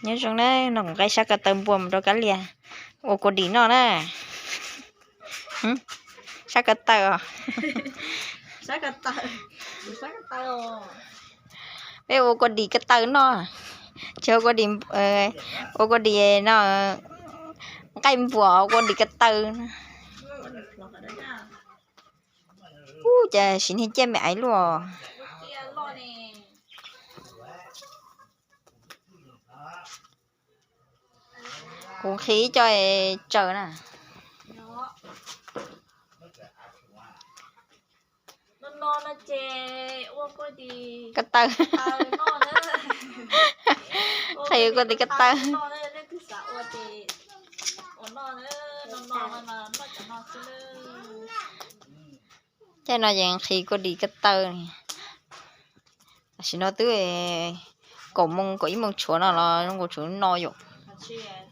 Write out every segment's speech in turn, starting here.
Nyob zoo na, no kuv nqa sab ko taw npua mus rau Kab Lias ua kua dis noj na. Sab ko taw os. Peb ua kua dis ko taw noj, tsis ua kua dis, ua kua dis no, nqaij npua, ua kua dis ko taw. Ub, cas siv niag ciaj me aiv luaj. Kuv nqhis ib co tsaws na. Ko taw. Nqhis kua dis ko taw. Caij no ces nqhis kua dis ko taw. Tam sim no twb kaum moos kaum ib moos tshuav no los zoo nkaus tseem no yom.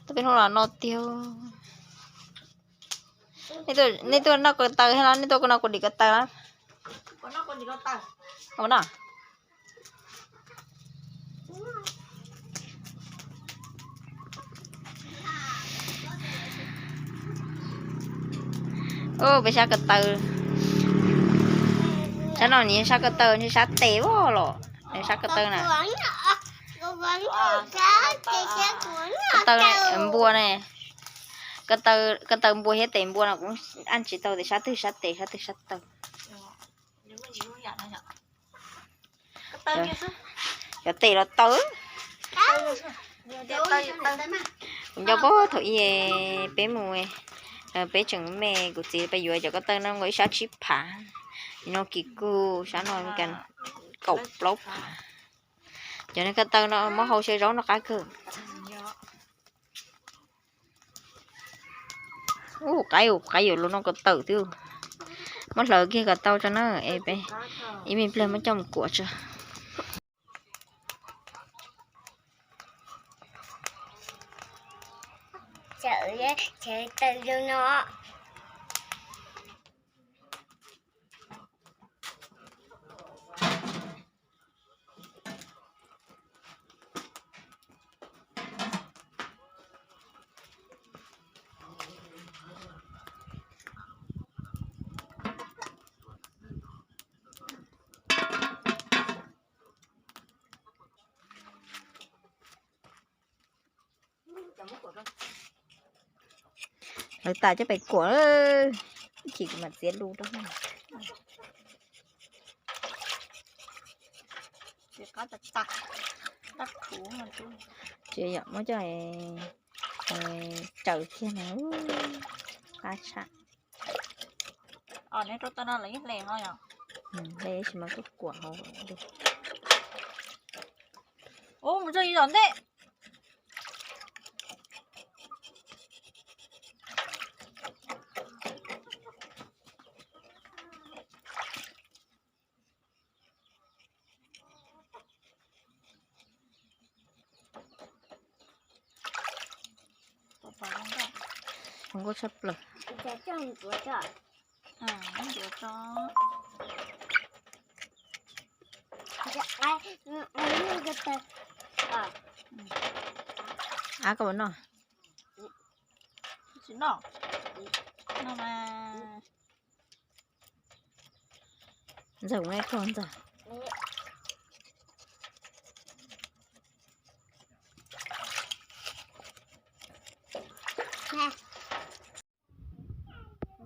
Twb peb hnub los no tiag. Nej tuaj noj ko taw thiab los nej tuaj no kua dis ko taw los? Ua no. Peb sab ko taw, sab no nws yog sab ko taw, nws sab tes voj los, nws sab ko taw na. Ko taw npua ne, ko taw npua thiab tes npua no kuv yeej tsis tau tias sab twg sab tes sab twg sab taw. Cov tes los taw. Kuv nco puag thaum ub peb mus, peb tseem me kuv txiv peb yuav cov ko taw no nkaus ib sab tsib phav, no kis kug sab no kaum plaub phav. Cov ko taw no muab hau xyaw zaub no qab kawg. Ub, qaib ub, qaib yuav luag noj ko taw twb. Muab hlawv kiag kom tau tso na, es peb ib me pliag muab coj mus kuam tso. Hlawv tas coj pem kuam, ib chim kuv mam txiav lus rau. Tsis yog muab coj tsaws kiag na, qab tshaj. Hle tsis mas kuj kuam hauv. Mus tso ib zos ntej. Zoo nkauj tshaj plaws. Ab, koj puas noj? Ntxawm, ntxawm.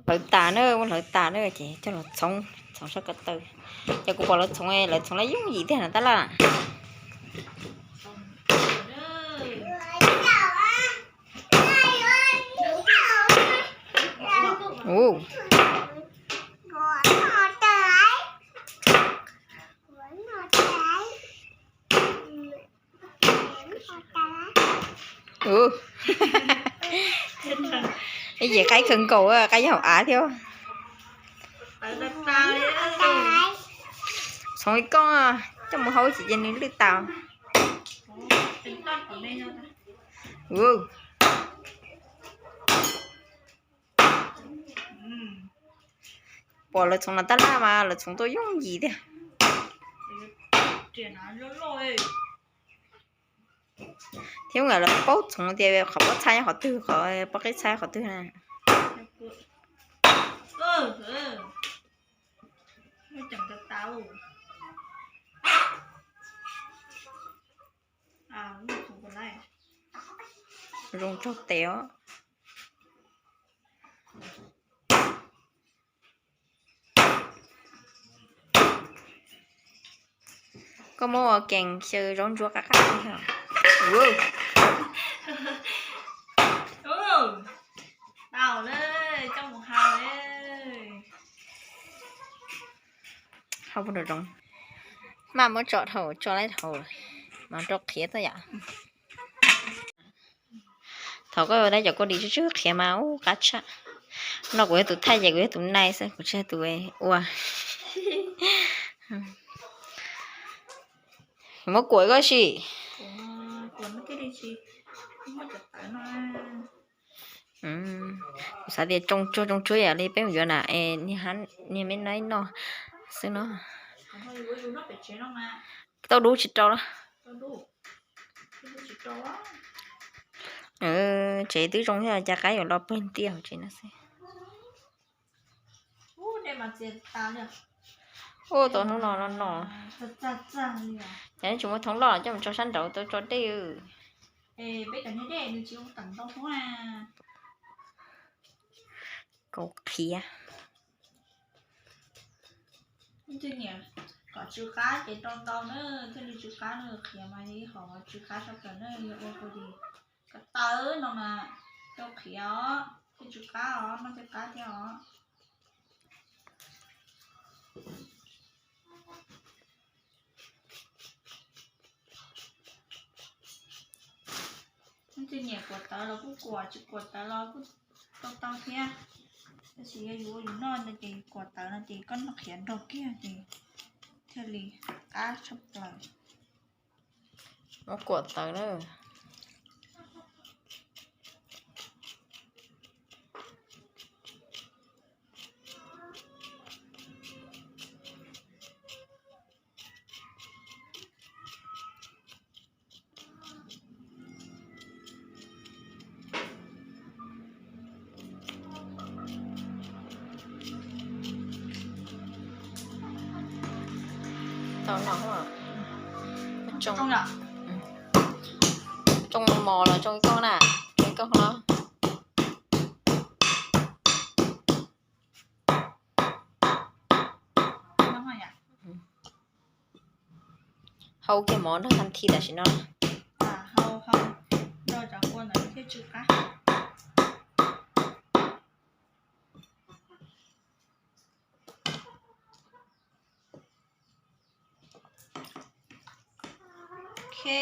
Hlawv tas na, muab hlawv tas na ces coj los txhoov, txhoov sab ko taw. Ces kuv pom lawv txhoov, lawv txhoov laj yooj yim tiag na tab laj. Ib yam qaib kawg nkaus, qaib yog hauv av thiab. Txhoov ib koob coj mus hau ces nws lwj tas. Pom lawv txhoov no tab laj mas lawv txhoov tuaj yooj yim tiag. Thiab nkawd los paub txhoov tias qhov pob txha nyob qhov twg, qhov pob qib txha qhov twg na. Zoo tsaug tes os. Koj muab ua kees xyaw zaub ntsuab qab qab li. Maj muab tso dhau, tso lawm dhau, mas rau qhiav txog yam. Thaum koj ua tau cov kua dis tsw tsw qhiav mas ub qab tshaj. No kuv yog tus thaij ces kuv yog tus nais xwb, kuv tsis yog tus ua. Muab kuam koj sim. Kuv xav tias tsoo tsuag tsoo tsuag yam li peb mus yuav na es niag me nais noj xwb no. Tau dub tsis rau los. Tsev twb zoo thiab, cas qaib yuav los pawg ntiaj hauv tsev no xwb. Ua tau hnub no no no. Ces nej tsis muaj thoob loj coj mus tso sab nraud tau tso dej. Kaus qhiav. Kom tsw qab ces rau ntau na, thiaj li tsw qab na, qhiav mas ib qho tsw qab tshaj plaws na, yog ua kua dis ko taw no mas rau qhiav os, thiaj tsw qab os, noj thiaj qab thiab os. Leej twg nyiam kuam tawv los kuj kuam, tsis kuam tawv los kuj tau tau thiab. Tab sis yog yus ua yus noj no ces kuam tawv no ces koj noj qhiav nrog kiag ces thiaj li qab tshaj plaws. Muab kuam tawv na. Tau no, tsoo mos los tsoo ib koog na, tsoo ib koog no. Hau kiag mov nrog tha thi tam sim no. Ok,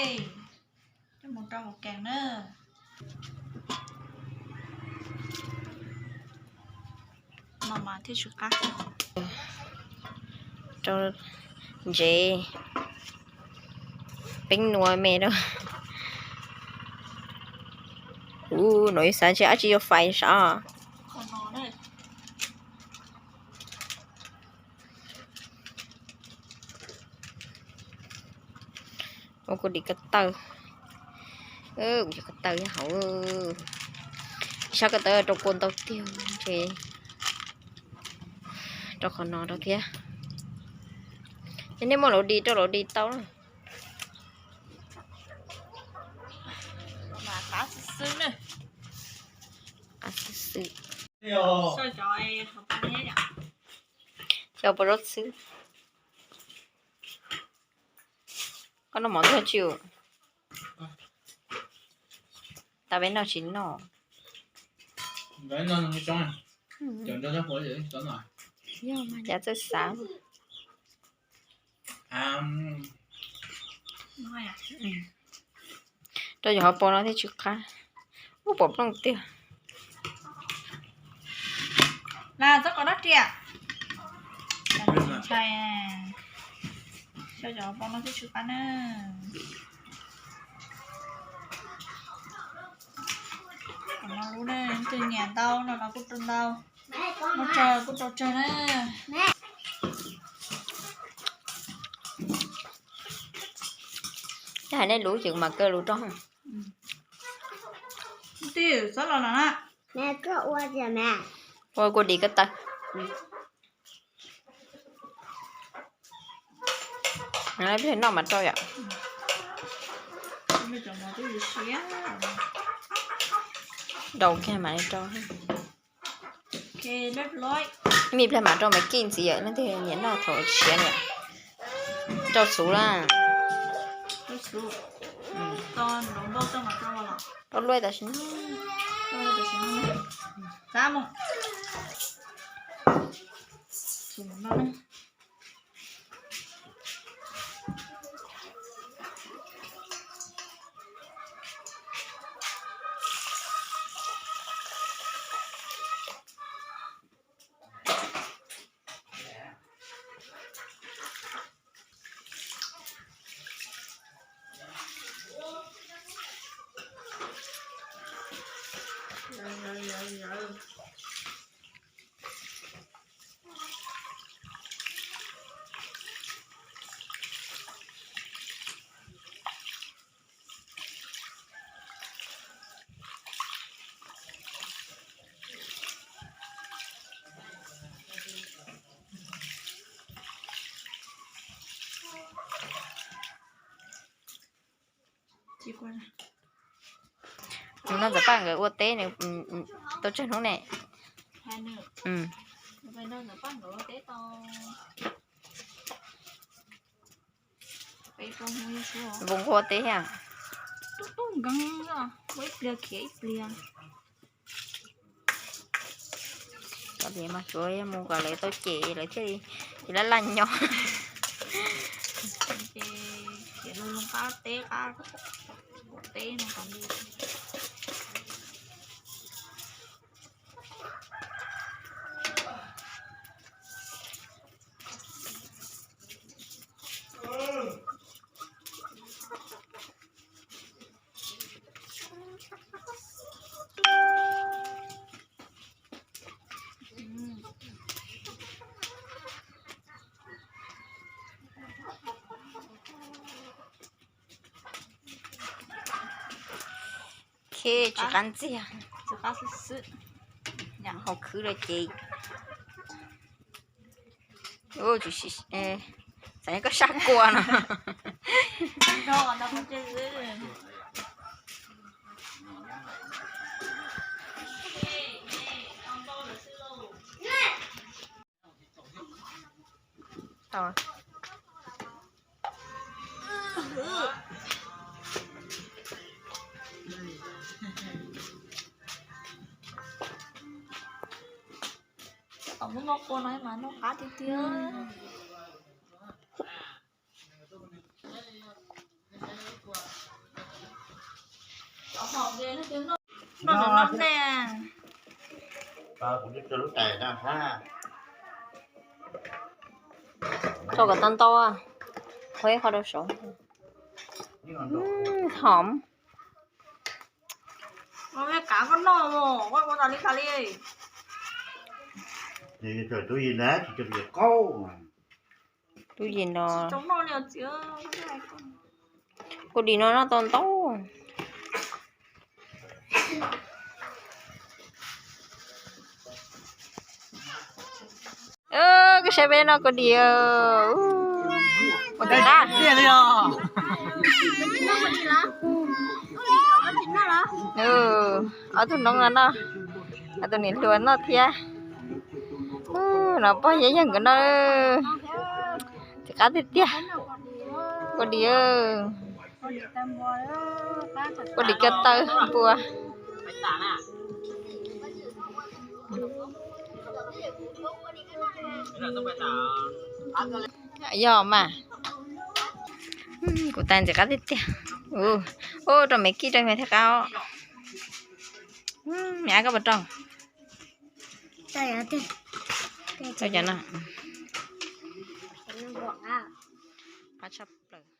coj mus rau hauv kees na. No mas thiaj tsis qab. Rau ntsev peeb nua me rau. Ua no ib xav ntshe dab tsi yuav fais sav. Ua kuv dim ko taw, kuv cov ko taw nyob hauv. Ib sab ko taw rau kua ntau tiag ces rau qhov no rau thiab. Yog nej muaj lov dis rau lov dis tau na. Qab xwb xwb. Xyaw pov zaub xwb. Koj noj mov twg tsis? Tas peb noj tsis noj. Yog mas, cas txawj xav. Rau cov hauv paus no thiaj tsis qab. Ub, pom plooj tiag. Las txob kom dab riam. Ntshai, xyaw cov hauv paus no thiaj tsis qab na. Kom no lub na, leej twg nyiam ntau no los kuj rau ntau, muab tsawg kuj rau tsawg na. Hais nej lub ces kuv mam kaw lub rau. Ua kua dis ko taw. Noj mas rau yom. Daus kiag mam li rau. Me pliag mam rau mas kij ntxiv yom, leej twg nyiam noj thaum siav niam. Rau xuv lawm. Rau luaj tam sim no. Tus no Ntxawm Paj nkawd ua teb tau tsawg hnub ne? Nqus nqua teb thiab. Mas tsuav yog mus kom lawv tau cem lawv thiaj li laj laj nyob. Tsis qab ntxiag, tsis qab xwb xwb. Hauv khwv lawm ces tsis xav koj sab kua no. Cov noj kua no mas noj qab tiag tiag. Noj noj ne. Rau kom tau ntau, qhov ib qho rau saud. Hom. Ua li tas li. Tub yis no. Kua dis no noj tau ntau. Koj saib peb noj kua dis. Ua tib qab. Ob tug noob no noj, ob tug niam hluas noj thiab. No pog yawg yawg nkawd noj. Tsis qab tiag tiag. Kua dis, kua dis ko taw npua. Yog mas, kuv tais ntxim qab tiag tiag. Ua rau me kij rau me thiaj qab os. Me ab koj puas rau? Rau cov no. Qab tshaj plaws.